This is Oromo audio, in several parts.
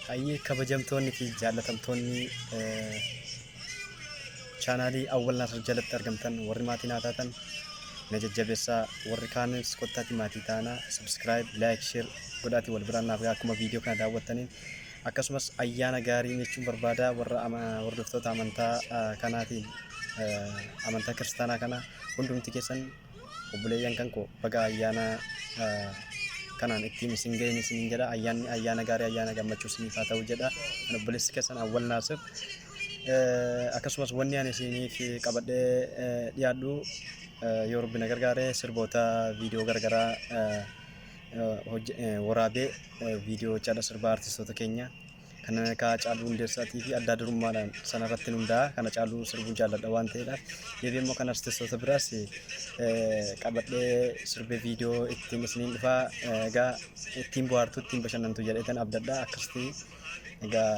Hayyee kabajamtoonni fi jaallatamtoonni chaanaalii Awwal Naasir jalatti argamtan warri maatii naa taatan na jajjabeessaa, warri kaanis kottaati maatii taanaa, subscribe, like, share godhaatii wal biraan naaf gahaa akkuma viidiyoo kana daawwattaniin. Akkasumas ayyaana gaarii jechuun barbaada warra hordoftoota amantaa kanaatiin, amantaa kiristaanaa kana hundumti keessan obboleeyyan kan koo baga ayyaana kanaan ittiin isin ga'een isiniin jedha. Ayyaanni ayyaana gaarii, ayyaana gammachuu isiniif haa ta'u jedha. Kan obboleessi keessan Awwal Naasir. Akkasumas wanni ani isiniif qabadhee dhiyaadhu, yoo Rabbi na gargaare, sirboota viidiyoo garagaraa waraabee viidiyoo jechaadha, sirba artistoota keenya kanneen akka Hacaaluu Hundeessaatii fi addaa durummaadhaan sanarratti hundaa'a. Kan Hacaaluu sirbuu jaalladha waan ta'eedhaaf. Deebi'ee immoo kan artistoota biraas qabadhee sirbee viidiyoo ittiin isiniin dhufaa. Egaa ittiin bohaartu, ittiin bashannantu jedheetan abdadha. Akkasitti egaa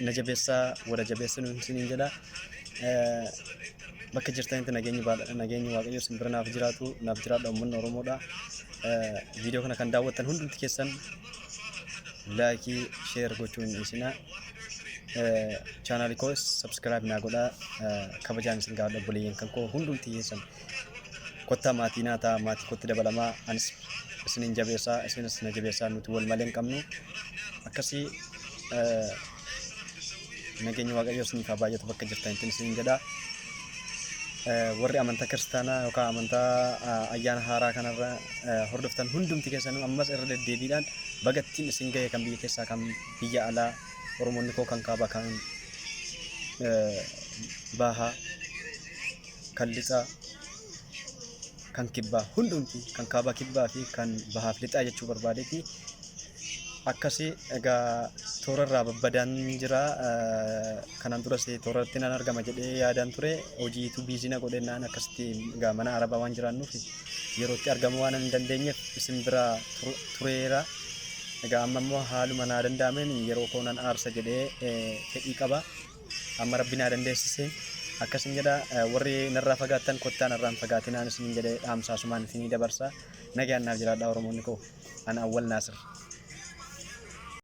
na jabeessaa, wada jabeessinu isiniin jedha. Bakka jirtanitti nageenyi nageenyi Waaqayyoo isin bira naaf jiraatu, naaf jiraadha uummanni Oromoodha. Viidiyoo kana kan daawwattan hundumti keessan like, share gochuu hin dhiisinaa. Chaanaalii koos subscribe naa godhaa, kabajaan isin gaafadha. Obboleeyyan kan koo hundumti keessan kottaa maatii naa ta'a, maatii kootti dabalamaa. Anis isinin jabeessaa, isinis na jabeessaa, nuti wal malee hin qabnu. Akkasii nageenyi Waaqayyoo isiniif haa baay'atu bakka jirtanitti isinin jedha. Warri amantaa kiristaanaa yookaan amantaa ayyaana haaraa kanarra hordoftan hundumti keessanuu ammas irra deddeebiidhaan baga ittiin isin gahe, kan biyya keessaa, kan biyya alaa, Oromoonni koo kan kaabaa, kan baahaa, kan lixaa, kan kibbaa, hundumti kan kaabaa, kibbaa fi kan bahaaf lixaa jechuu barbaadeeti. Akkasii egaa toora irraa babbadaan jira. Kanaan duras toora irratti nan argama jedhee yaadaan ture. Hojiitu busy na godhe naan akkasitti egaa mana arabaa waan jiraannuuf yerootti argamuu waan hin dandeenyeef isin bira tureera. Egaa amma immoo haaluma naa danda'ameen yeroo koo nan aarsa jedhee fedhii qaba. Amma Rabbi naa dandeessise. Akkasin jedha, warri narraa fagaattan kottaa narraa hin fagaatinaan isinin jedhee dhaamsa asumaan isinii dabarsa. Nagaan naaf jiraadhaa Oromoonni koo. Ana Awwal Naasir.